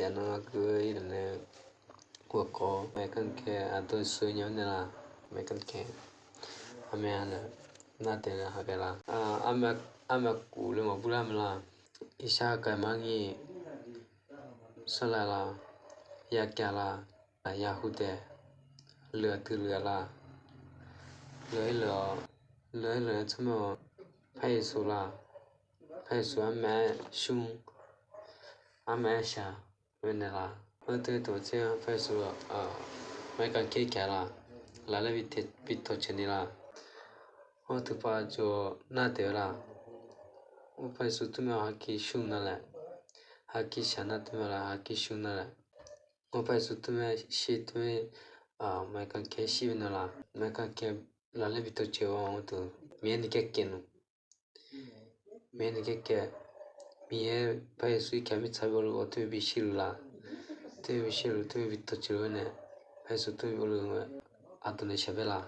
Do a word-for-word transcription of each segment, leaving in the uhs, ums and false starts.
Aqnan gui-eu ir laf nae, ghawqkawv maeqkanq kae aqdawq suq-eu nya-anr naeqlaf, maeqkanq kae. Armaer-a nae, nar taef-a haqgaeq la. Armaer kuf le maqbur lar mae la. Iqshar gaqmar ngi, sarlaq la, yagaq la, yahu taef, leuq aqdui leuq-a la. Leuq-aer leuq-awq, leuq-aer leuq-aer tsawrmyanr-awq. Par Yeqsur la, par Yeqsur armaer-aer shmr, armaer-aer shaq, ghae naeqlaf. Anr teu tawq tser-anr par Yeqsur maeqkanq kae kaeq la, laf laer bi tawqceuq ni la. Anr teu pav jawr nar taef-eu la. Anr par Yeqsur tmr-aer haqkir shmr nar laeq, haqkir shaq nar tmr-aer la, haqkir shmr nar laeq. Anr par Yeqsur tmr-aer shir tmr-aer, maeqkanq kae shir-eu nar la, maeqkanq kae laf laer bi tawqceuq-awr anr teu, Miqyaer ni kae kaeq nmr. Miqyaer ni kae kaeq, Miqyaer par Yeqsur irkaq mirtsaq byov luf-awr tmr-aer bi shir luf la. Tmr-aer bi shir luf, tmr-aer bi tawqceuq luf-aer nae, par Yeqsur tmr-aer byov luf-aer, aqdawq nae shaqbae la.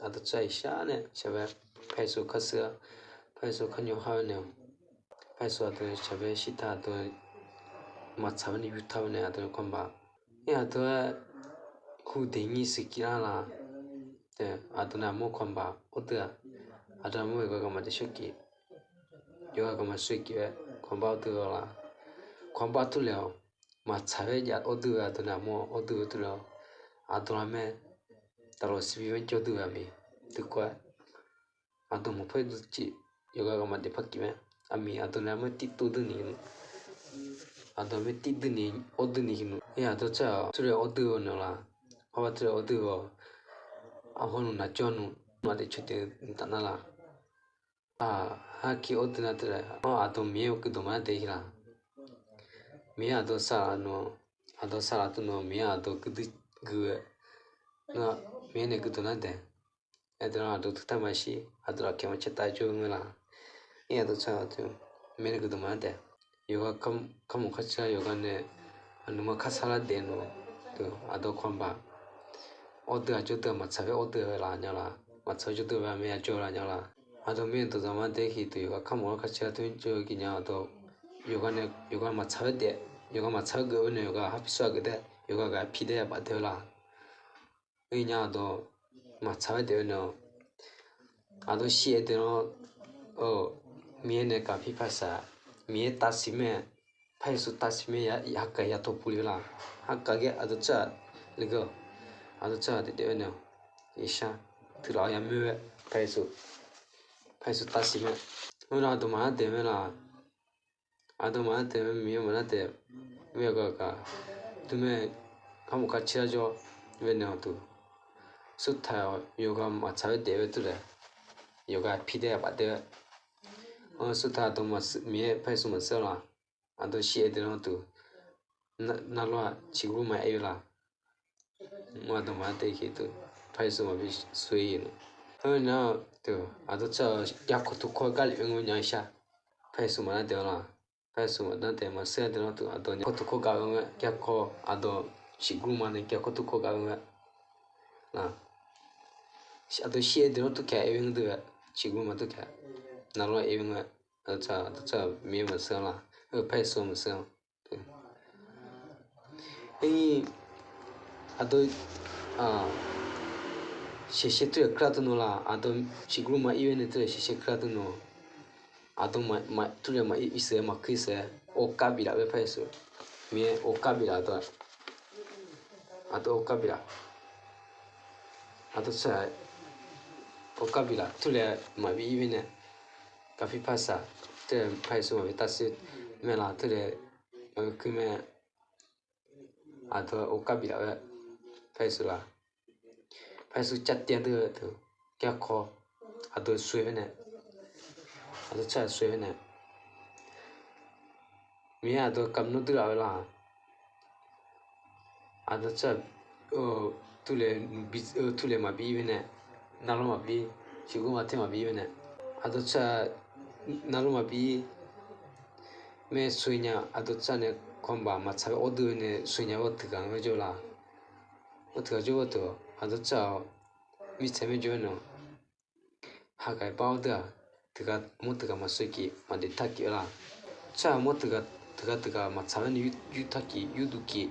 Aqdawq tsawrhaq iqshar nae shaqbae, par Yeqsur kar shir-a, par Yeqsur kar nymr har-aer nae-awq. Par Yeqsur aqdawq nae shaqbae shirtaq aqdawq maqtsaq-aer nae yurtaq-aer nae aqdawq nae kawqbaq. Aer aqdawq-aer hu deq nyir siqkiq lar la. Aqdawq nae aqmawr kawqbaq ardeuv-aq, aqdawq aqmawr yawqghaq gaqmaq daef shawr kif, yawqghaq gaqmaq shawr kif-aer kawqbaq ardeuv-awq la. Kawqbaq turlaeq-awq. Maqtsaq-aer jav ardeuv-eu aqdawq nae aqmawr ardeuv-eu turlaeq-awq. Aqdawq aqmaer taqlawq siqbi-aer jawr deuv-eu aqmiq teukhawf-aer, aqdawq maqpar dui ciq yawqghaq gaqmaq daef par kif mae. Aqmiq aqdawq nae aqmawr tiv tov dui ni, aqdawq aqmaer tiv dui ni, ardeuv ni ki nmr. Aer aqdawq tsawrhaq-awq, turlaeq ardeuv-awq naeq-awq la. Parbar turlaeq ardeuv-awq. Aqhaw nmr naqjawr nmr, maq daef coer daef nmr taf nar la. Aq, haqkir ardeuv nar teular-awr aqdawq Miqyaer-eu guiqdawq maqnar daef-ir la. Miqyaer aqdawq saqlaq nmr-awq, aqdawq saqlaq tmr nmr-awq, Miqyaer aqdawq guiqdui gui-eu nar, Miqyaer nae guiqdawq nar daef. Aer deuq nar aqdawq teutar maqshir, aqdawq lafkaq maqcaer tav jawr-eu nga la. Aer aqdawq tsawrhaq teu, Miqyaer nae guiqdawq maqnar daef. Yawqghaq kar mq kar caer-a yawqghaq nae, aqnuima kar sarlar daef nmr-awq. Aqdawq kawqbaq ardeuv-aq jawr deuv-aq maqtsaq-aer ardeuv-eu la nya la, maqtsaq-aer jawr deuv-eu aqmaer yajawr la nya la. Aqdawq Miqyaer-eu dawqdzaq maqnar daef-ir ki deuq yawqghaq kar mq-anr kar caer-a teu jawr-eu ki nya aqdawq, yawqghaq nae yawqghaq maqtsaq-aer daef, yawqghaq maqtsaq-aer geuf-eu nae yawqghaq harpir sawr-a geuf daef, yawqghaq gaq-aer pi daef-aer baf daef-eu la. Oe nya aqdawq maqtsaq-aer daef-eu nae-awq. Aqdawq shir-aer daef-anr, Miqyaer nae kaqpir par saq, Miqyaer tavsiq mae, par Yeqsur tavsiq mae, haqkaq yataw puq le la. Haqkaq ghae aqdawq tsawrhaq le geur-awq. Aqdawq tsawrhaq daef daef-aer nae-awq. Iqshar teular-awr yamoer-aer par Yeqsur, par Yeqsur tavsiq mae. Oe nar aqdawq maqnar daef mae la. Aqdawq maqnar daef mae, Miqyaer maqnar daef mae, yawqghaq gaq teu mae, kar mq kar caer-a jawr-aer nae-awq teu. Surtaq-awq yawqghaq maqtsaq-aer daef-aer teu laer, yawqghaq pi daef-aer baf daef-aer. Anr surtaq aqdawq maqsur, Miqyaer par Yeqsur maqsur-a la. Aqdawq shir-aer daef-anr teu, navluf-aq ciqgur maqaer-eu la. Mr aqdawq maqnar daef-ir ki teu, par Yeqsur maqbi sur-ir nmr. Heunar teu, aqdawq tsawrhaq-awq, garkawv tov kawr gar lef-aer ngeur nya shar. Par Yeqsur maqnar daef-awr la. Par Yeqsur maqnar daef maqsur-aer daef-anr teu, aqdawq nya kawv tov kawr gar oe ngeur garkawv, aqdawq ciqgur ma nae garkawv tov kawr gar oe ngeur la. Aqdawq shir-aer daef-anr tov kae-aer oe ngeur deuq-aer, ciqgur ma tov kae, navluf-aer oe ngeur, aqdawq tsawrhaq Miqyaer maqsur-a la. Par Yeqsur maqsur-a. Aer, aqdawq shaqshaer turlaeq keuvlar teu nawq la, aqdawq ciqgur ma ir-aer nae turlaeq shaqshaer keuvlar teu nawq. Aqdawq turlaeq maqir seuq-aer maqkuir seuq-aer, orkar biflaf-aer par Yeqsur, Miqyaer orkar biflaf-a. Aqdawq orkar biflaf, aqdawq tsawrhaq orkar biflaf, turlaeq maqbi ir-aer nae, kaqpir par saq, turlaeq par Yeqsur maqbi tavsir mae la, turlaeq maqbi kuir mae. Aqdawq orkar biflaf-aer par Yeqsur la, par Yeqsur car tiv-a deuq-eu teu, garkawv aqdawq sui-aer nae, aqdawq tsawrhaq sui-aer nae, Miqyaer aqdawq kamq nawr duilaf-eu la. Aqdawq tsawrhaq turlaeq maqbi ir-aer nae, navluf maqbi, ciqgur ma ter maqbi ir-aer nae, aqdawq tsawrhaq navluf maqbi ir, mae sui nya, aqdawq tsawrhaq nae kawvbaq maqtsaq-aer ardeuv-eu nae sui nya-awr teughaq-anr jawr la. Ardeuv-aq jawr-eu teu, aqdawq tsawrhaq-awq, mirtsaq mae jawr-aer nae, haqghae bar ardeuv-aq, teughaq mawr teughaq maqsui kif maqdaef tar kif-eu la. Tsawrhaq mawr teughaq Teugar teugar maqtsaq-aer nae yurtar kif yurduq kif,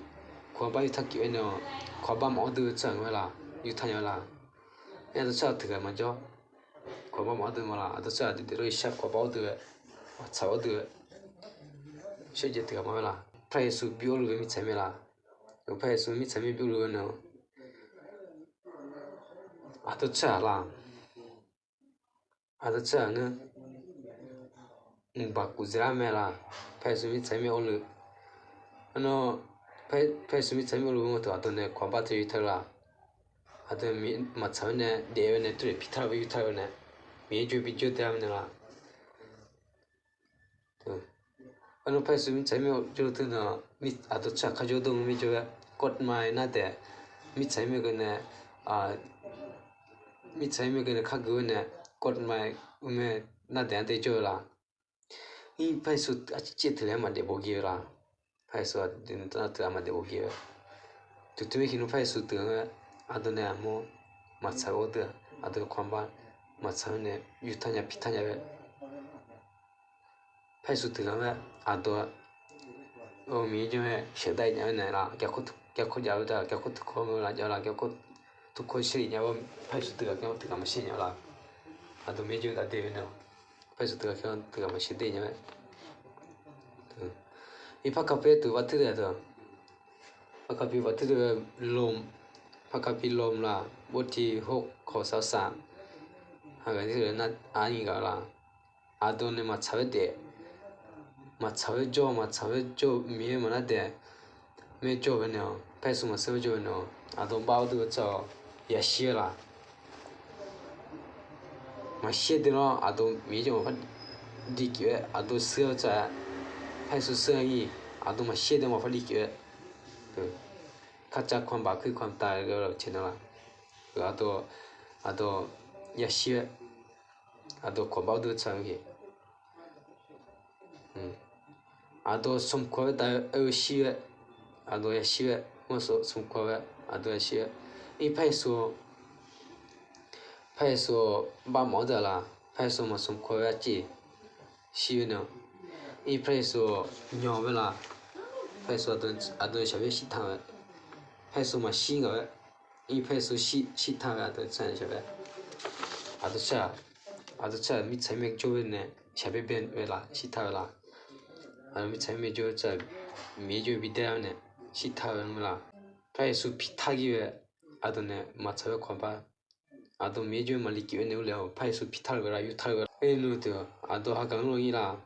kawqbar yurtar kif-aer nae-awq, kawqbar maqawr deuq-eu tsawrhaq nga-aer laq, yurtar nya-eu laq. Aer aqdawq tsawrhaq teugar maqjawr, kawqbar maqawr deuq ma laq. Aqdawq tsawrhaq deuq deuq-awr sharpar kawqbar awr deuq-aer, maqtsaq-awr deuq-aer, shawrjaev teugar ma-aer laq. Par Yeqsur bi awrluf-eu mirtsaq mir laq. Par Yeqsur mirtsaq mir bi awrluf-eu nae-awq, aqdawq tsawrhaq laq, aqdawq tsawrhaq ngeur, mqbaq kuf dzaelar mae laq. Par Yeqsur mirtsaq mir awrluf, arnan, Par Yeqsur mirtsaq mir awrluf-eu ngeur teu aqdawq nae kawqbar teu yurtar-eu laq. Aqdawq maqtsaq-aer nae daef-aer nae turlef pitar-eu yurtar-eu nae, Miqyaer jawr bijawr dae-a nae laq. Arnan Par Yeqsur mirtsaq mir jawr teu nae, aqdawq tsawrhaq kharjawr dawr-eu mirjawr-aer, kawv ma-aer nardaeq, mirtsaq mir geuv nae, mirtsaq mir geuv nae khargeu-aer nae, kawv ma-aer uqmae nardaeq-anr daejawr-eu laq. Ir Par Yeqsur aqcif teu laer maqdaef bawgir-eu laq. Par Yeqsur aqdui teu-aq maqdaef bawgir-eu. Duqtur mir kheqnmr Par Yeqsur teughaq-aer, aqdawq nae aqmawr maqtsaq-eu awr deuq-aq, aqdawq kawqbar maqtsaq-aer nae yurtar nya pitar nya-aer Par Yeqsur teughaq-aer aqdawq-aq, Miqyaer janr-aer sheuqdav nya-aer naeq laq, garkawv jav-eu ta, garkawv tukawv-eu laf jav laq, garkawv tukawv shir nya-awr Par Yeqsur teughaq-aer teughaq maqshir nya-eu laq. Aqdawq Miqyaer janr-eu dav dae-eu nae, Par Yeqsur teughaq-aer teughaq maqshir dae nya-aer. Irpar kapi-aer teuq bar terdeuq-aq, par kapi bar terdeuq-aer lom, par kapi lom laq, bawrtiq hawr kawq sar saq, haqghaq terdeuq nar arnyi ghaq laq. Aqdawq nae maqtsaq-aer daef, maqtsaq-aer jawr, maqtsaq-aer jawr-eu Miqyaer maqnar daef, maer jawr-eu naeq-awq, Par Yeqsur maqseur-aer jawr-eu naeq-awq, aqdawq bar-awr deuq-eu tsawrhaq-awq, yashir-eu laq. Maqshir-aer deuq nar aqdawq Miqyaer janr maqpar div kif-aer, aqdawq seur-eu tsawrhaq, Par Yeqsur seur-aer ngi, aqdawq maqshir-aer deuq maqpar div kif-aer, karcav kanbaq kuir kantav-eu lafcae nar laq. Aqdawq, aqdawq yashir-aer, aqdawq kawqbar deuq-eu tsawrhaq-eu, aqdawq smq kawq-aer dav-eu shir-aer, aqdawq yashir-aer, mawr smq kawq-aer aqdawq yashir-aer, ir Par Yeqsur, Par Yeqsur bar mawf-awr deuq-aq laq, Par Yeqsur maqsmq kawq-aer arciv shir-aer nae, ir Par Yeqsur nyaw-eu laq, Par Yeqsur aqdawq shaqbaer shirtaq-aer, Par Yeqsur maqshir ngaq-aer, ir Par Yeqsur shirtaq-aer aqdawq tsawrhaq shaqbaer, aqdawq tsawrhaq, aqdawq tsawrhaq mirtsaq-aer maer jawr-aer nae shaqbaer bae-aer laf shirtaq-eu laq. Aqdawq mirtsaq-aer maer jawr-aer tsawrhaq Miqyaer jawr-aer bidaer-aer nae shirtaq-eu laq. Par Yeqsur pitar gir-aer, aqdawq nae maqtsaq-aer kawqbar, aqdawq Miqyaer jawr-aer maqli kif-aer nae urle-awq, Par Yeqsur pitar-eu ghae laf yurtar-eu ghae laf. Aernar teu, aqdawq hageuf-anr lawr nyir laq.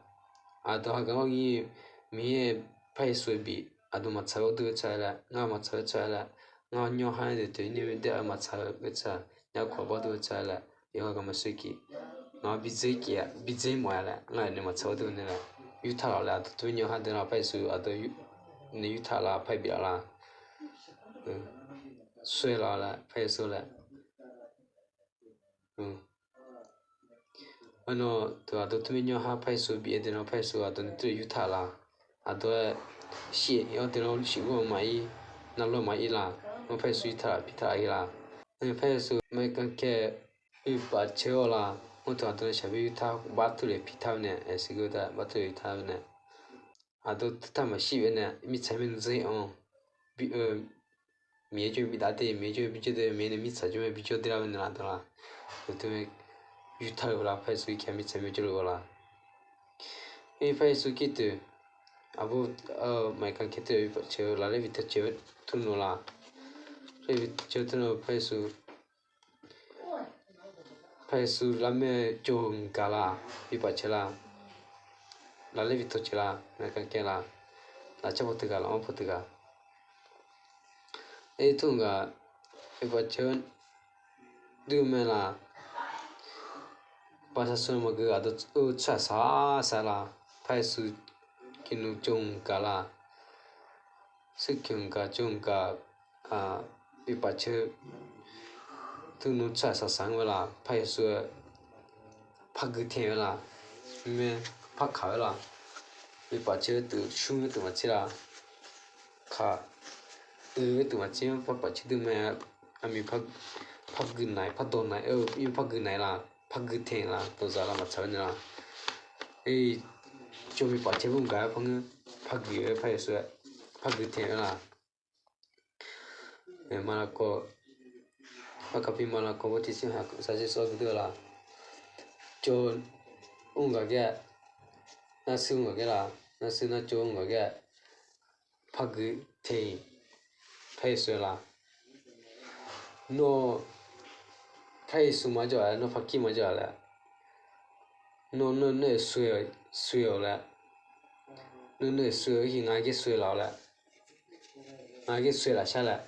Aqdawq hageuf-anr lawr nyir, Miqyaer Par Yeqsur-eu bif aqdawq maqtsaq-eu deuq-eu tsawrhaq laer, ngar maqtsaq-eu tsawrhaq laer, ngar nyawr ha-aer deuq teu nyir-eu daef-eu maqtsaq-eu tsawrhaq, nya kawqbar deuq-eu tsawrhaq laer, yawqha gaq maqshir kif. Ngar bidzeur kif-a, bidzeur mawf-a laer, ngar nae maqtsaq-eu deuq nae laer, yurtaq laf laer, aqdawq teu nyawr ha deuq nar Par Yeqsur aqdawq nae yurtaq laf, Par bif laf laq. Sawr-aer laf laer, Par Yeqsur laer. Arnan teu aqdawq teu mir nyawr ha Par Yeqsur bif-aer deuq nar Par Yeqsur aqdawq nae teu yurtaq laf. Aqdawq-aer shif-awr deuq nar shif ghawr maqir, navlawr maqir laf. Mr Par Yeqsur yurtaq laf, piftaq-a ghae laf. Par Yeqsur maqir kankae, oe paf caer-awr laf. Mr teu aqdawq nae shaqbaer yurtaq, bar teuler piftaq-eu nae, aersiq geur da bar teuler yurtaq-eu nae, aqdawq teutar maqshir-aer nae mirtsaq-aer maer dzeur-anr bi-eu Miqyaer jawr-aer bidaf daef, Miqyaer jawr-aer bijawr daef, Miqyaer nae mirtsaq jawr-aer bijawr daef lar-eu nae laf dawq laf. Dawq teu-aer yurtaq-eu laf, Par Yeqsur irkaf mirtsaq-aer maer jawrluf-eu laf. Aer Par Yeqsur kirteuq, aqbur, maqir kankae teu-eu oe paf caer-eu lafler bi taq caer-eu tmr laf. Lafler bi taq caer-eu tmr laf Par Yeqsur Par Yeqsur lavmaer jov-eu mqgaq laf, bi paf caer laf, lafler bi taq caer laf, maqir kankae laf, lafcar paw teughaq, lafmr paw teughaq. Aer tmr ghaq, oe paf caer-eu duir mae laf. Paf saqsaq maqgeu aqdawq-eu tsawrhaq saq saq laf, Par Yeqsur kirnmr jov-eu mqgaq laf, suirkyanq mqgaq jov-eu mqgaq, oe paf caer-eu tmr nmr tsawrhaq saq saq-anr ghae laf, Par Yeqsur-aer par gui taeq-aer laf, mr-aer par kaq-aer laf, oe paf caer-eu teu shmr-aer teu maqtser laf, kaq, oe-aer teu maqtser-anr par paf caer dui mae, aqmiq par gui naiq, par dawq naiq-eu, ir par gui naiq laf, par gui taeq laf, dawqzaq laf maqtsaq-eu nae laf. Aer, jov bi paf caer bur mqgaq-aer par ngeur, Par guiq-aer par Yeqsur-aer par guiq taeq-aer la. Maqlaqkawv, Markaqpi Maqlaqkawv bawr tiqsir haq saqsir sawr gui deur-eu la. Tsov mr gaq gaer, narsuir mr gaq gaer la, narsuir nartsov mr gaq gaer, par guiq taeq-iq par Yeqsur la. Nawr par Yeqsur maqjawr-a laer, nawr par kir maqjawr-a laer, nawr nar nar-euq sui-awq laer, nar nar-euq sui-awq, ngaq ghae sui laf-awq laer, ngaq ghae sui laf shar laer,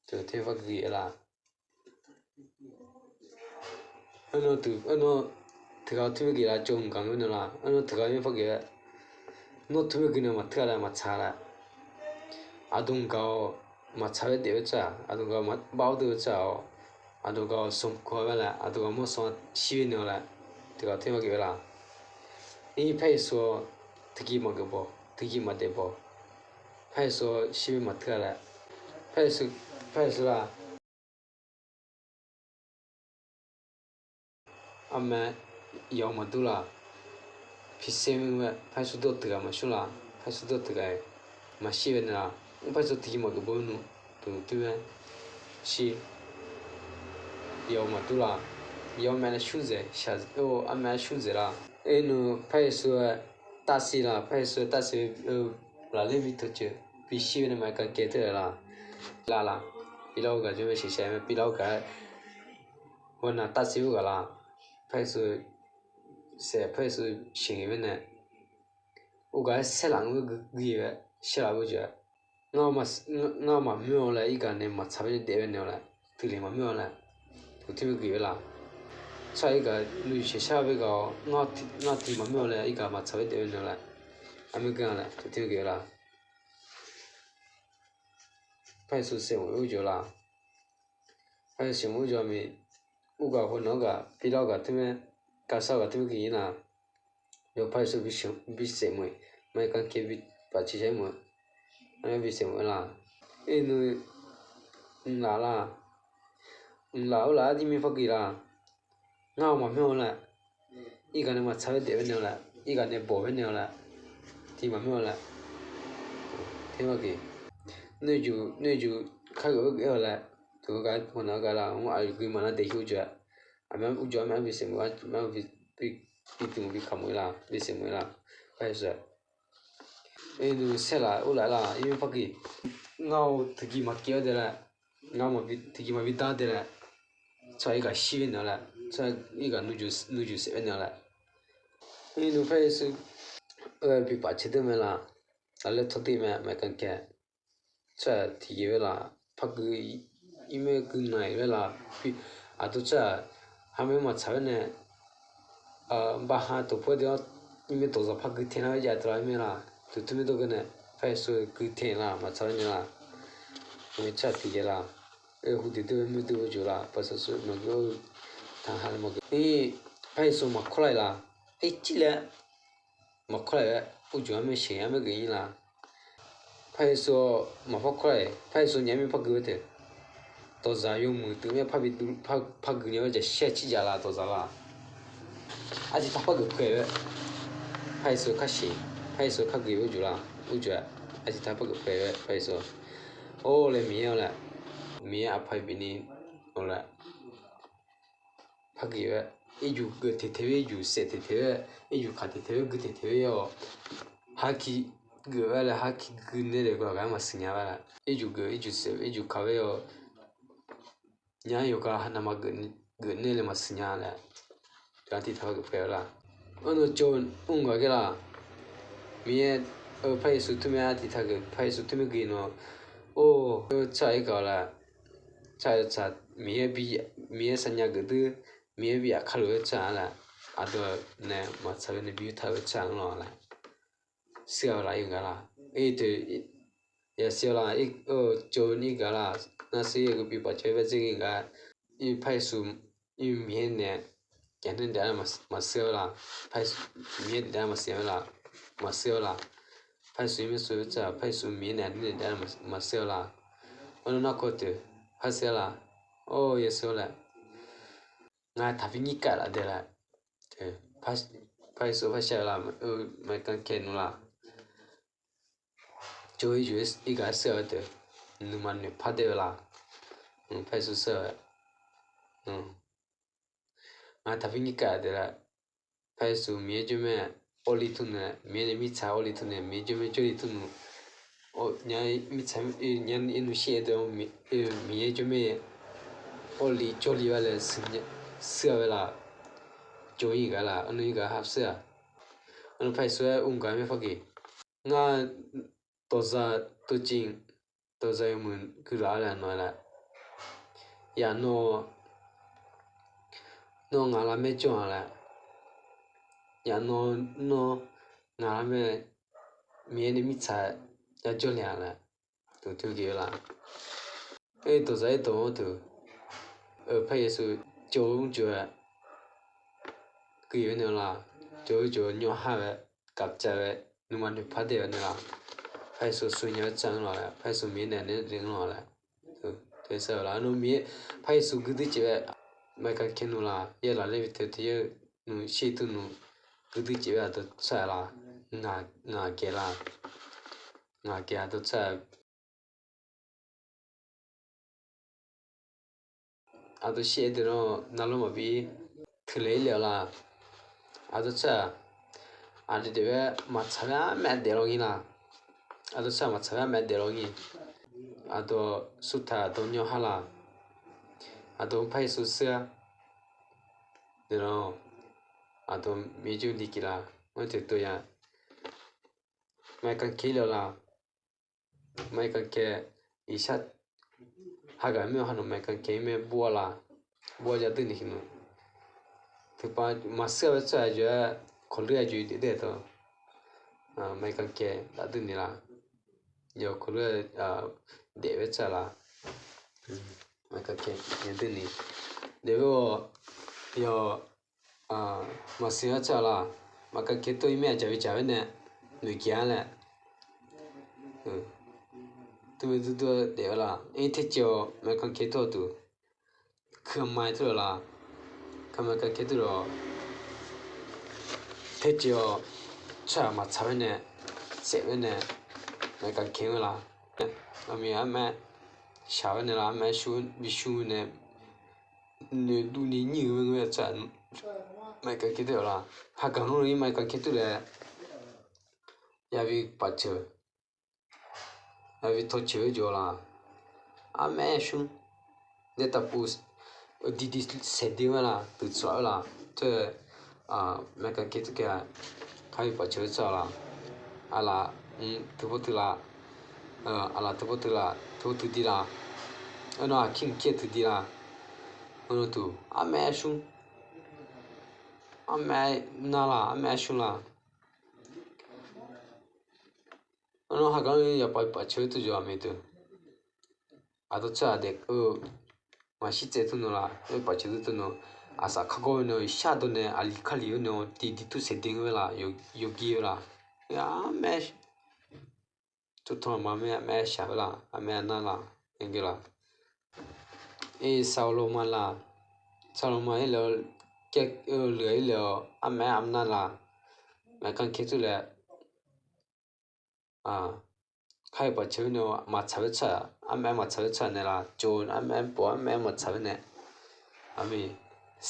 teu ter par guiq-aer la. Arnan, teughaq teu mr gaq la, tsov mr gaq-eu nar la, arnan teughaq mr par gaq-aer, nawr teu mr gaq nae maqteuq-a laer, maqtsaq laer, aqdui gaq-awq, maqtsaq-aer daef-eu tsaq, aqdui gaq-awq, maqbav-awr deuv-eu tsaq-awq, aqdui gaq-awq, sanqkoq-a laer, aqdui gaq-awq, mawrsanq shir-aer naeq-awq laer, teughaq teu mr par gaq-aer la. Irpar Yeqsur-awr, teugiq maqgeuf baw, teugiq maqdaef baw, par Yeqsur-awr shir-aer maqteuq-a laer, par Yeqsur, par Yeqsur la. Armaeq yawq maqdur la. Piqsaer mr-aer par Yeqsur dawr teughaq maqshmr la. Par Yeqsur dawr teughaq-iq maqshir-aer naeq la. Mr par Yeqsur teugiq maqgeuf baw-aer nmr, teuq teu-aer shir. Yawq maqdur la. Yawq armaeq laer shmr dzaeq shaq, armaeq laer shmr dzaeq la. Aernar par Yeqsur-aer tavsiq la, par Yeqsur-aer tavsiq lafler bi teuceuq bishir-aer nae maqaer kankae teu-aer la. Lavlaf, bilav-eu gaq jawr mae shaqshaq-aer mae, bilav-eu gaq-aer ghawqnaq tavsiq-eu ghaq la. Par Yeqsur saef, par Yeqsur sheuqghae-aer nae, ur gaq-aer saerlaf-anr gui-aer saerlaf-eu jeq-aer, ngar maqmyanr-awr laer irgaq nae maqtsaq-aer daef-aer naeq-awq laer, teuleq maqmyanr-awr laer, teuq teu mr gaq-aer la. Tsawrhaq irgaq nuijeq shaq-aer bae ghaq-awr, ngar tiq maqmyanr-awr laer irgaq maqtsaq-aer daef-aer naeq-awq laer, armur ganr laer teuq teu mr gaq-aer la. Par Yeqsur saef mawf-eu ur jawr la. Par Yeqsur saef mawf-eu ur jawr-a mae. Ur gaq hawnar-eu gaq, bilav-eu gaq teu mae, kavsar-eu gaq teu mae gaq-ir la. Yawqpar Yeqsur bisaef mawf-iq, maqaer kankae bi pafcae shar-aer mawf-eu, armur bisaef mawf-aer la. Aernar, mqlaf la, mqlaf-eu laf-aer dirmir par gaq la. Ngar-awq maqmyanr-awr laer, irgaq nae maqtsaq-aer daef-aer naeq-awq laer, irgaq nae bawq-aer naeq-awq laer, tiq maqmyanr-awr laer, teu mr gaq. Noeqjuq, noeqjuq kar geuf-aer geuf-aer-awq laer, teuq-eu gaq hawnar-eu gaq la, mr aqyuif gui maqnar daef-ir ur jawr-aer, aqmyanluf ur jawr-aer maqaer bisaef mawf-aer, maqaer bi, bi tiq mawf bi kaq mawf-ir la, bisaef mawf-ir la. Par Yeqsur-aer, aernar saerlaf ur laf-aer la, irmir par gaq. Ngar-awq teugiq maqkeuv-awr dae laer, ngar teugiq maqbi dar dae laer, tsawrhaq irgaq shir-aer naeq-awq laer, tsawrhaq irgaq nuijuq saef-aer naeq-awq laer. Aernar par Yeqsur-aer bi pafcae deur mae la. Lafler tawr dui mae, maqaer kankae. Tsawrhaq tiqjeq-aer la, par gaq, irmir gaq naq-iq-aer la, aqdui tsawrhaq, harmaer maqtsaq-aer nae, baqha tawqpov-aer deuq-awr, irmir dawqzaq par gaq taeq nar-aer jav teu la-aer mae la. Teuq teu mae dawr geur nae, par Yeqsur gaq taeq la, maqtsaq-aer nae la. Tsawrhaq tiqjeq la, aer hu deuq deuq-aer muir deuq-eu jeq la, paqsaqsur maqgeur-eu taqha maqgeur. Par Yeqsur maqkawr la-iq la, aer cir laer maqkawr la-iq-aer, ur jawr-aer mae sheuq-aer mae gaq-ir la. Par Yeqsur maqpar kawr la-iq, par Yeqsur nya mir par gaq-aer taef. Dawqzaq yawmuiq deuq-aer par bi, par gaq nya-aer jaqshir-aer cir jav la dawqzaq la. Artiq taq par gaq pae-aer, par Yeqsur kar sheuq, par Yeqsur kar gaq-ir ur jawr la, ur jawr-aer, artiq taq par gaq pae-aer par Yeqsur, or laer Miqyaer-awr laer, Miqyaer aqpaq bifni-awr laer par gaq-aer, irjuq gaq taeq taeq-aer, irjuq saef taeq taeq-aer, irjuq kaq taeq taeq-aer, gaq taeq taeq-aer-awq. Harki gaq-aer laer, harki gaq nae laer gaq-aer maqsiq nya-a laer, irjuq gaq, irjuq saef, irjuq kaq-aer-awq. Nya-aer yawqghaq navmaqgeuf, geuf nae laer maqsiq nya laer, artiq taq par gaq pae-eu la. Arnan tsov mr gaq ghae la. Miqyaer-eu par Yeqsur teu mae, artiq taq gaq par Yeqsur teu mae gaq nawr, or, tsawrhaq irgaq-awq laer, tsawrhaq-eu tsaq, Miqyaer bi, Miqyaer saqnya geuf deur, Miqyaer bi aqkar lof-aer tsaq-a laer, aqdui nae maqtsaq-eu nae bi taq-eu tsaq-anr lawq laer, shir-a-eu laf-ir gaq la. Aer teu, yasiq-awr la, tsov ni gaq la, nar shir-aer gaq bi paf caer bae dzer gaq, ir par Yeqsur, ir Miqyaer nae, aqnae daef-a maqshir-awr la, Miqyaer daef-a maqshir-awr la, maqshir-awr la, par Yeqsur irmir sov-eu tsaq, par Yeqsur Miqyaer nae aqnae daef-a maqshir-awr la. Arnan narkawv teu, par shir-awr la, or yasiq-awr laer, ngar taqbi nyir kav laf dae laer, par Yeqsur par shir-awr la, maqaer kankae nmr la. jov-ir jov-ir gaq-aer shir-a deuq, nuima noeqpar daef-eu la. Par Yeqsur shir-a. Ngaq taqbi ngir kaf deuq la. Par Yeqsur Miqyaer jawrmaer awrli tmr nae, Miqyaer nae mirtsaq awrli tmr nae, Miqyaer jawrmaer jawrli tmr nmr. Nya mirtsaq nya nmr shir-aer deuq, Miqyaer jawrmaer awrli jawrli-a laer shir-a-aer la. Jov-ir gaq la, arnur-ir gaq hapshir-aq. Arnur Par Yeqsur-aer ur gaq-aer maer fargeq. Ngar dawqzaq tov civ, dawqzaq yawmuiq guiqlaf-a laer nawq-a laer. Yaq nawr, nawr ngaq lar maer jawr-a laer. Yaq nawr, nawr ngaq lar maer, Miqyaer nae mirtsaq yajawr le-a laer. Teuq teuq geuf-eu la. Aer dawqzaq aer dawq-anr teuq, Par Yeqsur jov-eu mr jov-aer, guiq-eu naeq-eu la, jov-eu jov-eu nyawr har-aer, gaqcav-aer, nuima noeqpar daef-eu naeq la. Par Yeqsur sheuq nya-aer tsav-anr lawq laer, Par Yeqsur Miqyaer naeq-aer ler-anr lawq laer. Teuq sar-eu la, arnur Miqyaer Par Yeqsur guiqdui jeq-aer, maeqkanq kae nmr la, yaeqlaf laer bi teu teu yaer-eu nmr shir tmr nmr, guiqdui jeq-aer aqdawr tsar-a la, ngaq gaeq la, ngaq gaeq aqdawr tsar-a. Aqdawr shir-aer deuq nar, navlmr maqbi teuqlaeq-ir le-awq la. Aqdawr tsar-aq, aqdui daef-aer maqtsaq-aer armaev daef law ngir la. Aqdawr tsar maqtsaq-aer armaev daef law ngir. Aqdawr surtaq aqdawr nyawr har la. Aqdawr Par Yeqsur shir-a. Deuq nar, aqdawr Miqyaer jawrli geuf la. Ngar teuq tov ya, maeqkanq kae-ir le-awq la. Maeqkanq kae, iqshar hagaq maer-eu haqnawq maeqkanq kae-ir mae bur-a la. Bur-a jadeur ni kheq nmr. Teuqpav maqshir-a bae tsawrhaq jov-aer, kawqleur-a jov-ir daef daef tawq. Maeqkanq kae dafdeur ni la. Yawq kawqleur-a daef-aer tsawrhaq la. Maeqkanq kae dafdeur ni daef-aer-awq. Yawq maqsiq-aer tsawrhaq la. Maeqkanq kae tawr-ir maer aqjaq bi jaq-aer nae noeqjaeq-a laer. Teumae durdur daef-eu la. Aer terjeq-awq maeqkanq kae tawr-eu duq. Kuiq-a ma-aer tawr-eu la. Kaqmaeq kanq kae tawr-awq. Terjeq-awq, tsawrhaq maqtsaq-aer nae, saef-aer nae, maeqkanq kae-eu la. Aqmiq armaer shaq-aer nae la, armaer shur bi shur nae, noeqduv ni nyir-eu ngeur-aer tsawrhaq maeqkanq kae tawr-eu la. Hagaq nmr-ir maeqkanq kae tawr laer, yabi pafceuq, yabi tawceuq-aer jawr la. Armaer shmr, daetaqpuv, didi saeqdui-aer la, deuq tsawrhaq-aer la, teu, maeqkanq kae tawr kae-a, kar-ir pafceuq-aer tsawrhaq la. Aqlaf, teupaw teuq la, aqlaf teupaw teuq la, teupaw teuq di la, aernar aqkir mqkir-eu teuq di la, aernar tuq armaer shmr, armaer nar la, armaer shmr la. Aernar hagaq-anr yaqpav pafceuq-aer tawr jawr-a mae teu. Aqdawr tsawrhaq daef-eu maqshir tsaev tawr nawq la, pafceuq tawr tawr nawq, aqsaf kar gawr-eu nae, shardawq nae aqli kali-aer nae, didi tawr saeqdui-aer la, yawgir-eu la, armaer tawr tawr ma mae, armaer shaq-eu la, armaer nar la, aer geu la. Aer saqlaqma la, saqlaqma-ir le, kaer-eu le-ir le-awq, armaer armar la, maeqkanq kae tawr laer, kar-ir pafceuq-aer nae maqtsaq-aer tsawrhaq, armaer maqtsaq-aer tsawrhaq nae la, jov armaer pov armaer maqtsaq-aer nae, aqmiq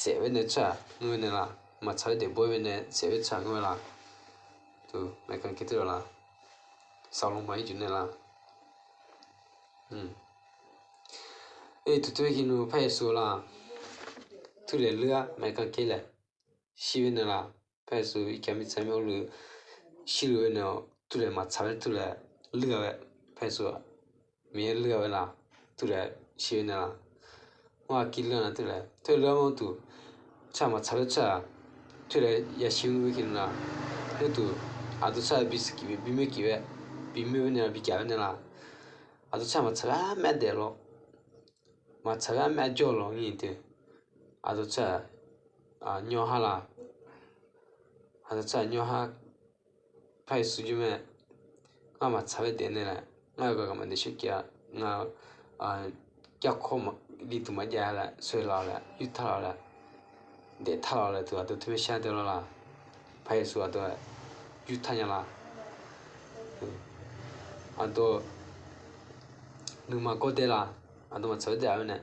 saef-aer nae tsawrhaq ngeur-aer nae la, maqtsaq-aer daefbawr-aer nae saef-aer tsawrhaq ngeur-aer la, maeqkanq kae tawr la, saqlaqma ircuf nae la. Aer tuq teu-aer ki nmr par yaqsur la, teulof-aer maeqkanq kae laer shir-aer nae la, par yaqsur irkaf mirtsaq mir-awr luf shirluf-aer nae-awq, teulof-aer maqtsaq-aer teulof-aer lur-a-aer, par yaqsur Miqyaer lur-a-aer la, teulof-aer shir-aer nae la. Mr aqkir lur-a na teulof-aer, teulof-aer mr tuq, tsawrhaq maqtsaq-aer tsawrhaq, teulof-aer yashir-aer ki nmr la. Mr tuq, aqdui tsawrhaq bi siqkif bi moerkif-aer, bi moer-aer nae bi gaq-aer nae la. Aqdui tsawrhaq maqtsaq-aer armaer daef lawr, maqtsaq-aer armaer jawr lawr ngir teu. Aqdui tsawrhaq nyawr har la, aqdui tsawrhaq nyawr har, par yaqsur jir mae, ngar maqtsaq-aer daef nae laer, ngar-eu gaq gaq maqdaef shar kif-a, ngar-eu jarkawr li duq maqjav laer, soeq laf laer, yur tar laf laer, daef tar laf laer tuq aqdui teu maer shar deuq lawr la, par yaqsur aqdui yur tar nya la. Aqdawq nuima gawrdaer la? Aqdawq maqtsaq-aer daef-a nae,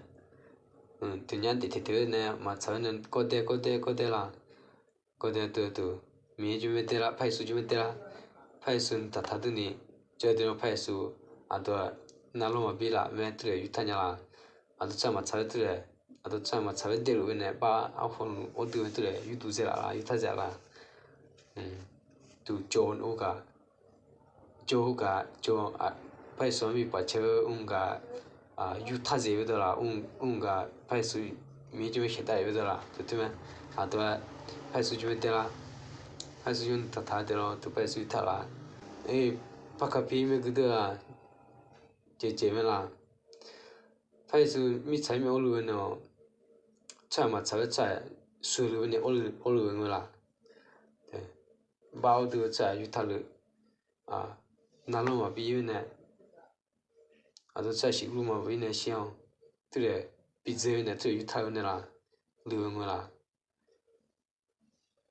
deuqnya daef taeq taeq-aer nae maqtsaq-aer nae gawrdaer gawrdaer gawrdaer la? Gawrdaer teu teu, Miqyaer jawrmaer daer la, Par Yeqsur jawrmaer daer la? Par Yeqsur nuitaq taq durni, jawr deuq-anr Par Yeqsur, aqdawq navlanr maqbi laf mae teulof yurtar nya la? Aqdawq tsawrhaq maqtsaq-aer teulof, aqdawq tsawrhaq maqtsaq-aer daefluf-eu nae bar arhaw nmr ardui-aer teulof yurduq dzae laf la, yurtar dzae la? Duq jawr-eu gaq, jawr-eu gaq jawr, Par Yeqsur-anr bi pafcaer-eu mr gaq, yurtar dzae-eu dawq la, mr gaq Par Yeqsur Miqyaer jawrmaer shaqdav-eu dawq la? Teuq teuq mae. Aqdawq-aer Par Yeqsur jawrmaer daer la? Par Yeqsur jawrni taqtaq-aer daef lawr, teuq Par Yeqsur taq la? Par Kaqpir maer gui deur-aq, jeqjeq mae la? Par Yeqsur mirtsaq ir mae orluf-eu nae-awq, tsawrhaq maqtsaq-aer tsawrhaq sueqluf-eu nae orluf-eu nga la? Bar ardui-eu tsawrhaq yurtaq luf, navlanr maqbi ir-eu nae, aqdawq tsawrhaq siqluf maqbi ir nae shir-awr, teulof bidzae-eu nae teulof yurtaq-eu nae la? Luf-eu nga la?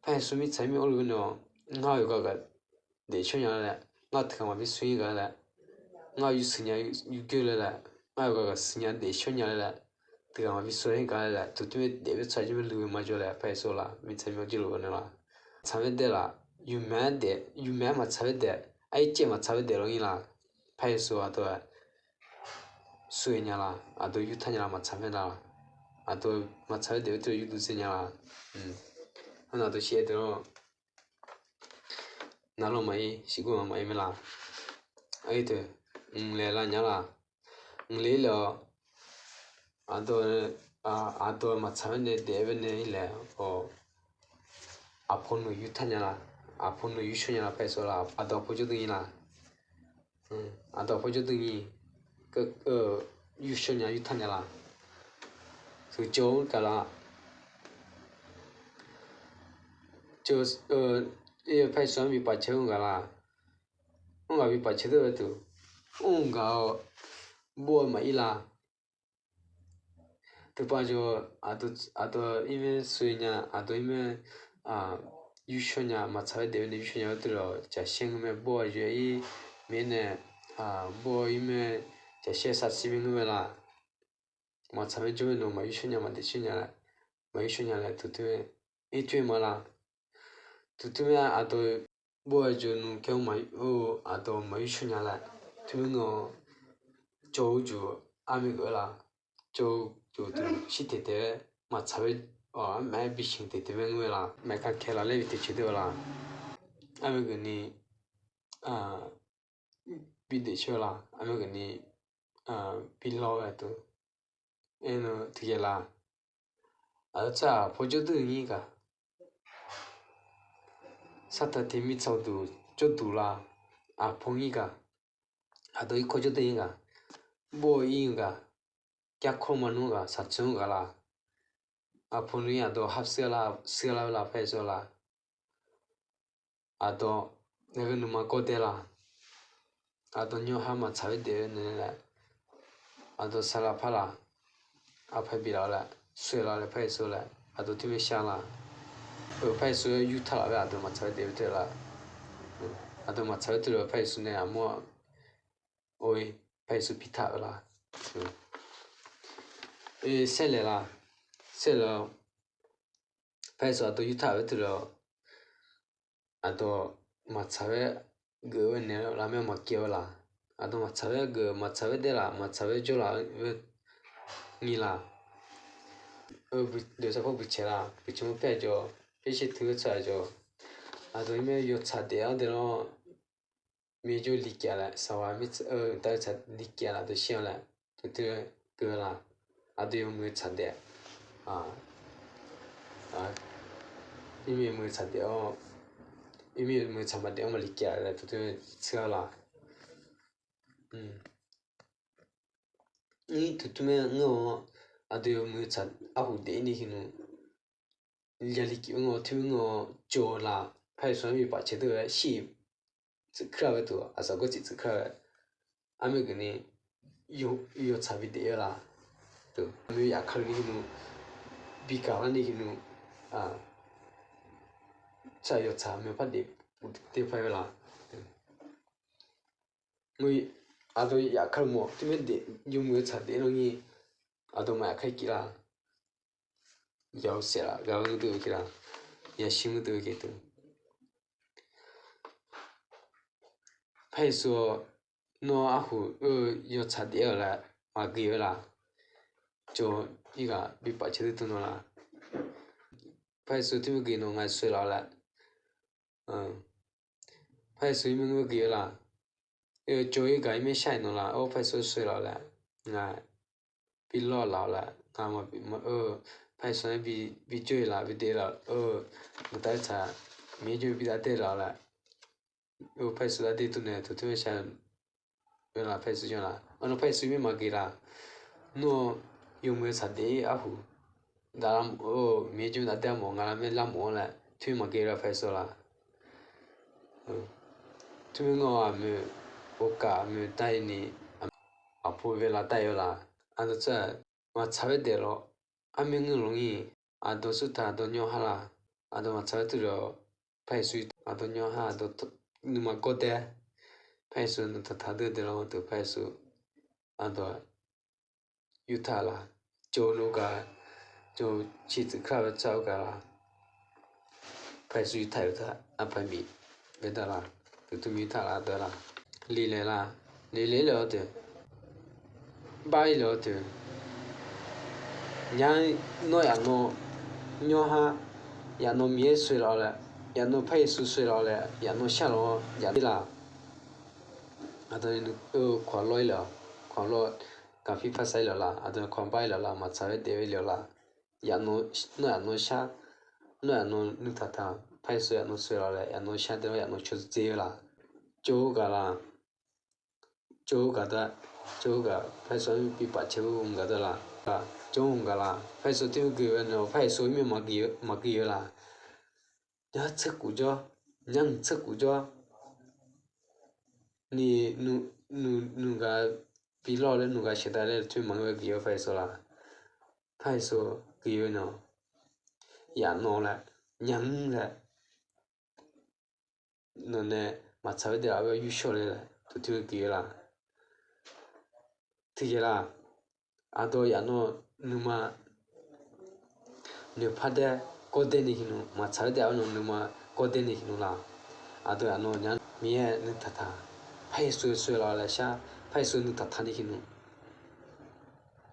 Par Yeqsur mirtsaq ir mae orluf-eu nae-awq, ngar-eu yawqghaq gaq daefshawr nya laer, ngar teughaq maqbi shawr-ir gaq laer, ngar yawshuif nya yurgoer laer, ngar-eu yawqghaq gaq shuif nya daefshawr nya laer, teughaq maqbi shawr-ir gaq laer, teuq teuq mae daef-aer tsawrhaq jir mae luf-eu maqjawr laer Par Yeqsur la? Mirtsaq ir mae jir luf-eu nae la? Tsaq-aer daef la? Yawqmaeq-aer daef, yawqmaeq-aer maqtsaq-aer daef, aryaer caev maqtsaq-aer daef lawr ngir la? Par Yeqsur aqdawq-aer sueq nya la? Aqdawq yurtar nya la? Maqtsaq-aer daef la? Aqdawq maqtsaq-aer daef-aer teulof yurduq dzae nya la? Arnavdawq shir-aer deuq-awr, navlanr maqir, siqgor maqmaf ir mae la? Aqyuif teuq, mqlaeq la nya la? Mqle laer-awq, aqdawq, aqdawq maqtsaq-aer nae daef-aer nae ir laer-awq, aqpoeq nuq yurtar nya la? Aqpoeq nuq yurshawr nya la? Par Yeqsur la? Aqdawq aqpoeq jawrduq ir la? Aqdawq aqpoeq jawrduq ir, yurshawr nya yurtar nya la? Teuq jawr-anr gaq la? Jawr, Par Yeqsur-anr bi pafcaer-anr gaq la? Mr gaq bi pafcaer deur-eu teuq, mr gaq-awr bov-eu maqir la? Teupav jawr, aqdawq ir mae sueq nya, aqdawq ir mae yurshawr nya, maqtsaq-aer daef-aer nae yurshawr nya-aer teulof jaqshaer ngeur mae, bov-a yoe-ir mirnae, bov-a ir mae, jaqshaer saqsiq mae ngeur mae la? Maqtsaq-aer jawr mae nawq maqyurshawr nya, maqdaefshawr nya laer, maqyurshawr nya laer teuq teuq mae, ircoer ma la? Teuq teuq mae, aqdawq bov-a jawr nmr kaer-anr maqyur, aqdawq maqyurshawr nya laer, teuq mae ngeur-awr, jawr-eu jeq armaer geuf-eu la? Jawr-eu jeq teuq shir taeq taeq-aer maqtsaq-aer, armaer bisiq taeq taeq mae ngeur-eu la? Maqka kae la laer bi teqcoeq deur-eu la? Armaer geuf ni bi daefcoer la? Armaer geuf ni bi lawr-eu aqdui, aernar tiqjeq la? Aqdawq tsawrhaq aqpoeq jawrduq ngir gaq, sartaq tiq mirtsaq uqduq jawrduq la? Aqpoeq ngir gaq, aqdawq irkawr jawrduq ngir gaq, bov-eu ir-eu gaq, garkawr maqnmr gaq, saqtsoeq-anr gaq la? Aqpoeq nuir aqdawq hapshuir lar, shuir lar-eu la? Par Yeqsur la? Aqdawq nae ghae nuima gawrdaer la? Aqdawq nyawqha maqtsaq-aer daef-aer nae laer, aqdawq saqlaq par la? Aqpaq biflaf-eu laer, sueq laf laer, Par Yeqsur laer, aqdawq teumae shar la? Par Yeqsur yurtaq laf-aer aqdawq maqtsaq-aer daef-aer teulof la? Aqdawq maqtsaq-aer teulof Par Yeqsur nae aqmur-a, or-ir, Par Yeqsur pirtaq-eu la? Saerlaeq la? Saerlaeq-awr, Par Yeqsur aqdawq yurtaq-aer teulof, aqdawq maqtsaq-aer geuf-eu naeq-eu lar mae, maqkeuv-eu la? Aqdawq maqtsaq-aer geuf, maqtsaq-aer daef laf? Maqtsaq-aer jawr laf-aer ngir la? Dawqsar paw buiq caeq la? Buiq caeq mur paer-a jawr, paer sher teu-aer tsawrhaq jawr, aqdawq ir mae yawtsaq daef-awr daef lawr, Miqyaer jawr-eu liqkav laer, saqwaq mir-eu tav-eu tsaq liqkav laf dawqshir-a laer, teu teu keuv-eu la? Aqdawq yawmuiq tsaq daef, ir mae muiq tsaq daef-awr, ir mae muiq tsaq maqdaef-awr maqliqkav laer teu teu tseur-a la? Ir teu teu mae ngeur-awr, aqdawq yawmuiq tsaq arhuq daef-ir ni heuq nmr, yaliqkav-aer ngeur-awr teu ngeur-awr jawr-eu la? Par Yeqsur-anr bi paf cae deur-aer shir-iq tsuif keuv-a ghae teu, aqsaq gawr tsuif tsuif keuv-a ghae, armaer geuf ni yawtsaq bi daef-ir la? Teu, armaer yaf kali ni heuq nmr, bi gaq lar ni heuq nmr, tsawrhaq yawtsaq maeqpar daef, daef paq-aer la? Aqdawq yaf kar mawf teumirnae daef, yawmuiq-eu tsaq daef-ir lar ngir, aqdawq maqyaf kar kif lar. Yawsaef laf ghaq-eu ngeur deuv-eu kif lar, yashir ngeur deuv-eu kif teu. Par Yeqsur-awr, nawr arhu-eu yawtsaq daef-awq laer maqghae-eu laf. Tsov-ir ghaq bi paf caer dui tmr nawr laf. Par Yeqsur teumirnae ghae nawq ngaq sueq laf-awq laer. Par Yeqsur-ir mirnae ghae-eu laf. Tsov-ir ghaq-ir mirshar-iq nawq laf. Or, Par Yeqsur sueq laf-awq laer, ngaq bi lawr laf-awq laer, ngaq maqbi-eu, Par Yeqsur-anr bi jawr-iq laf, bi daef laf-eu, mqtav-ir tsaq, Miqyaer jawr-ir bi dav daev laf-awq laer. Or, Par Yeqsur dav daev tmr nae teutir-aer shar-eu laf, Par Yeqsur janr laf. Arnan Par Yeqsur mirnae maqghae laf. Nawr-awq, yawmuiq-eu tsaq daef-ir arhu, dav lar mawf-eu, Miqyaer jawr-ir dav daev mawf nga laer maer lar mawf-anr laer teumirnae maqghae laf Par Yeqsur laf. Teumirnae ngawr aqmoeq ghofkaf aqmoeq dav-ir ni, aqpov bae lar dav-ir-eu laf. Aqdawq tsawrhaq maqtsaq-aer daef lawr, armaer ngeur lawr ngir, aqdawq tsawrtaq aqdawq nyawr har laf. Aqdawq maqtsaq-aer tuv lawr, Par Yeqsur aqdawq nyawr har, aqdawq nuima gawrdaer, Par Yeqsur nuitaq taq deur daeq lawr teu Par Yeqsur aqdawq yurtaq laf. Tsov-eu lof gaq, tsov-eu ciqtsuif kar-eu tsawrhaq-eu gaq laf. Par Yeqsur yurtaq yurtaq arpaq bif bae daq laf. Teutir mir yurtaq laf daq laf. Leqlaeq laf, leqlaeq laf-awr teu, bar-ir laf-awr teu, nya, nawr yaf nawr nyawr har, yaf nawr Miqyaer sueq laf-awq laer, yaf nawr Par Yeqsur sueq laf-awq laer, yaf nawr shar laf-awr yaf ler laf. Aqdawq ni nuikawq lawr-ir laf-awq, kawq lawr, gaqpir par sar-ir laf laf, aqdawq kawq bar-ir laf laf, maqtsaq-aer daef-ir laf laf. Yaf nawr, nawr yaf nawr shar, nawr yaf nawr nuitaq taq, Par Yeqsur yaf nawr sueq laf-awq laer, yaf nawr shar dae lawr, yaf nawr caw dzer-eu laf. Tsov-eu gaq laf, tsov-eu gaq da, tsov-eu gaq Par Yeqsur-anr bi paf caer-eu mq gaq da laf. Tsov-eu mq gaq laf, Par Yeqsur teumirnae ghae-eu nae, Par Yeqsur mirnae maqghae-eu laf. Nya tserkuf jawr, nya mq tserkuf jawr ni, nuigaq bi lawr laer, nuigaq sheuqdav laer teumirnae maqngeur ghae-eu Par Yeqsur laf. Par Yeqsur ghae-eu nae, yaf nawr laer, nya mr laer, nawq nae maqtsaq-aer daef laf-awr yurshawr le laer teutir ghae-eu laf. Tiqjeq laf, aqdawq yaf nawr nuima noeqpar daer gawrdaer ni hiqnmq, maqtsaq-aer daef-awr nawr nuima gawrdaer ni hiqnmq laf. Aqdawq yaf nawr nya Miqyaer nuitaq taq, Par Yeqsur sueq laf-awq laer shar, Par Yeqsur nuitaq taq ni hiqnmq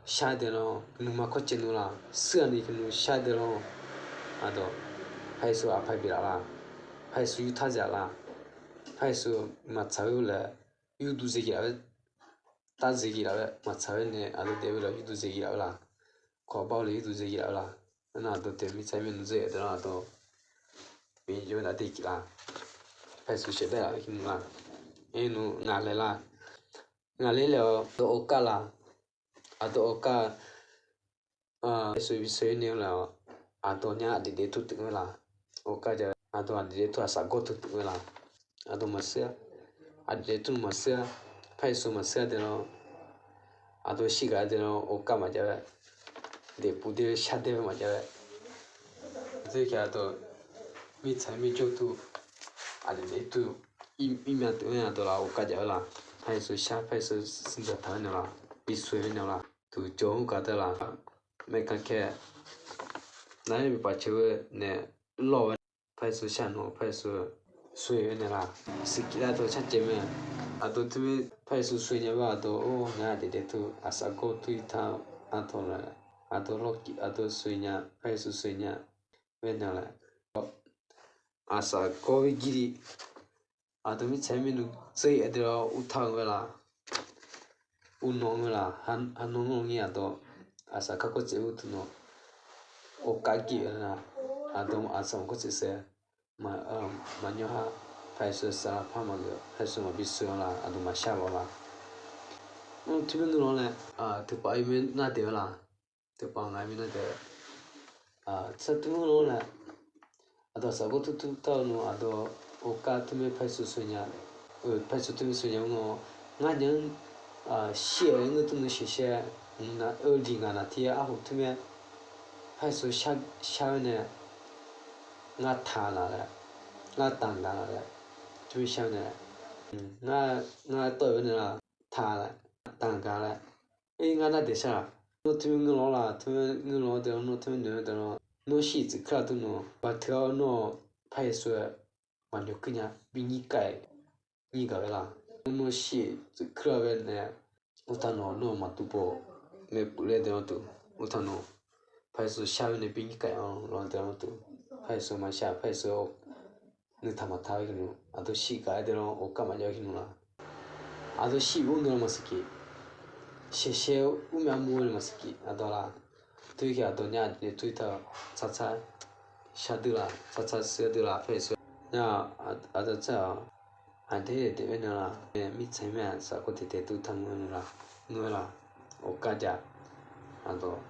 shar dae lawr, nuima kawr caev nmr laf, suir-aq ni hiqnmq shar dae lawr. Aqdawq Par Yeqsur aqpar bif laf laf, Par Yeqsur yurtaq zaf laf, Par Yeqsur maqtsaq-eu laer yurduq zaeqgif laf-aer, tar zaeqgif laf-aer maqtsaq-aer nae aqdawq daef-eu laf yurduq zaeqgif laf-eu laf, kawq bar-eu laer yurduq zaeqgif laf-eu laf. Arnan aqdawq taef mirtsaq mirnuq dzaeq daef lawr aqdawq Miqyaer jawr-aer dav daev kif laf. Par Yeqsur sheuqdaef laf-aer hiqnmq laf. Aernuq ngaq laeq laf, ngaq laer laeq-awr dawq-eu kar laf. Aqdawq-eu kar, Yeqsur bi sheuq-ir nae-eu laf-awq, aqdawq nya aqdeq daef tov tmq-eu laf. Ov kar ja, aqdawq aqdeq daef tov aqsaq gawr tov tmq-eu laf. Aqdawq maqshir-a, aqdeq daef tov maqshir-a, Par Yeqsur maqshir-a dae lawr, aqdawq shir ghaq dae lawr, ov kar maqjav-aer, daefpuv dae shar dae maqjav-aer, aqdawq mirtsaq mirjawr tov, aqdeq daef tov, irmyav tmq-aer aqdawq laf ov kar jav-eu laf. Par Yeqsur shar, Par Yeqsur shir dzaq taq-aer naeq laf, bi sheuq-aer naeq laf, duq jawr-anr gaq deuq laf, maeqkan kae nar-aer bi paf cae-eu nae lawr-aer, Par Yeqsur shar nawq, Par Yeqsur sheuq-aer naeq laf, siqkiq lar dawq shar caev mae. Aqdawq tmr Par Yeqsur sheuq nya-eu aqdawq-or, nar aqdeq daef tov aqsaq gawr tov ir tar-eu artawq laer, aqdawq lawr aqdawq sheuq nya, Par Yeqsur sheuq nya-aer naeq laf, aqsaq gawr-ir jirli, aqdawq mirtsaq-aer maernmr dzeur-ir-aer deuq-awr uvtar-eu ghae laf, uvnawq-eu laf, ha nawr ngeur-eu ngir aqdawq, aqsaq kar kawr tsaev-eu tmq nawq, ov kar gif-eu laf, aqdawq aqsaq kawr tsaev saef, maqnyawr ha, Par Yeqsur saflar par maqgeuf, Par Yeqsur maqbi sheuq-a laf, aqdawq maqshar lawq laf. Mr tmr ngeur lawr nae, teupav-ir maer nar daef-eu laf, teupav ngaq-aer maer nar daef, teupav ngeur lawr nae, aqdawq aqsaq gawr tov tov tar-eu nawq, aqdawq ov kar tmr maer Par Yeqsur sheuq nya, Par Yeqsur tmr maer sheuq nya-eu nawr, ngar nya-anr shir-aer ngeur tmr nuishaeq shaer, mq na-eu li ngaq naqtir arhu tmr maer Par Yeqsur shar-aer nae, ngar taq laf laer, ngar taq gaq laf laer, tmr shar-aer nae, Ngar, ngar tawv-eu nae la, taq laer, taq nga laer. Aer, ngar nar daeq shar-aq, nawr teu ngeur lawr la, teu ngeur lawr dae lawr, nawr teu noeq-eu dae lawr, nawr shir-iq tsuif kuir-a teu nawq, baqteu-awr nawr-awq, Paq Yeqsur-aer maqnoeq kuir nya, bi nyir kav-iq nyir gaq-aer la. Nawr shir-iq tsuif kuir-a ghae nae, uqtaq nawq nawr-eu maqdur baw-eu maeqpuf laer dae lawr tuq, uqtaq nawq Paq Yeqsur shar-eu nae bi nyir kav-iq-anr lawr dae lawr tuq, Paq Yeqsur maqshar, Paq Yeqsur nuitaq maqtaq-eu nuq, aqdawr shir gaq-aer dae lawr, ghawqkar maqjav-eu nuq la. Aqdawr shir-iq ur nuir-a maqsiq kif, shaershaer-eu ur myav mur-eu nae maqsiq kif, aqdawr la. Teu-ir kaq aqdawr nya aqdui nae teu-ir taq-eu tsartsar shar dui la, tsartsar shir dui la, Paq Yeqsur nya-aq, aqdawr tsar-aq, aqdui daef daef-aer nae la, mirtsaq-ir mae-aq, safkhof taeq taeq dur taq mr-aer nae la, nmr-aer la, ghawqkar jav. Aqdawr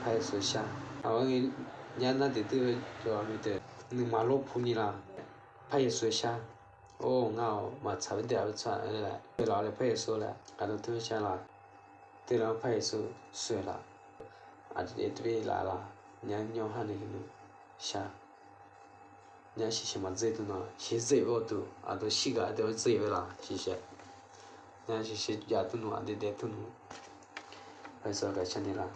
Paq Yeqsur shar. Aqgeu nya nar daeq dui-eu jawr-a mi deuq, nuima lor pu ni la, Paq Yeqsur shar. Or, ngar-awq maqtsaq-eu daef-a tsaq-aer laer, daeq laf-awr laer Paq Yeqsur laer aqdawr teu shar la. Daeq laf-awr Paq Yeqsur shar la. Aqdui daef dui laf la. Nya nymr ha nae heulof shar. Nya shiqshaq maqdzer teu nawq, shiqshaq dzer-eu teu, aqdawr shir gaq-aer dae-awr dzer-eu la shiqshaq. Nya shiqshaq jav teu nawq, aqdui daef teu nawq, Paq Yeqsur gaq shar nae la.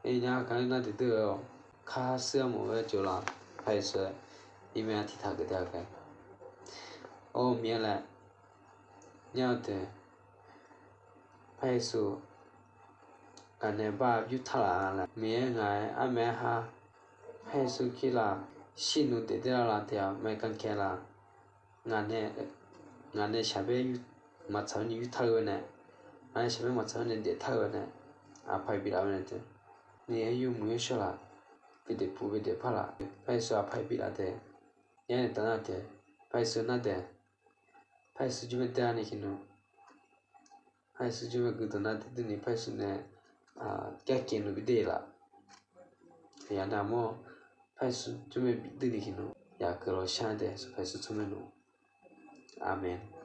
Aer, nya kar nar daeq dui-eu, kar shir-a mawf-aer jawr la, Paq Yeqsur-aer, irmaer-a tiqtaq geuf dae-a gaq. Or, Miqyaer laer, nya-eu taeq, Paq Yeqsur, ngaq nae bar yurtaq laf-a laer, Miqyaer ngaq-aer armaer-aer har, Paq Yeqsur kirlaf, shir nuq daef daef lar la taef-a mae, kankae la. Ngaq nae, ngaq nae shaqbaer maqtsaq-eu ni yurtaq-eu nae, ngaq nae shaqbaer maqtsaq-eu nae daeftaq-eu nae, aqpaq-iq biflaf-eu nae taef. Ni-aer yawmuiq-aer shawr laf, bi daefpuq bi daefpar laf, Paq Yeqsur aqpaq-iq biflaf taef. Yaer nae taf nar taef, Paq Yeqsur nar taef, Paq Yeqsur jir mae daef-a nae ki nmr. Paq Yeqsur jir mae guiqdawq nar daef dui ni Paq Yeqsur nae, kavkeq nmr bi daef laf. Yaq nar mawr, Paq Yeqsur jir mae bif dui ni ki nmr. Yaq guiqlanq shar daef, Paq Yeqsur tsawrmyanr nmr. Aqmeq.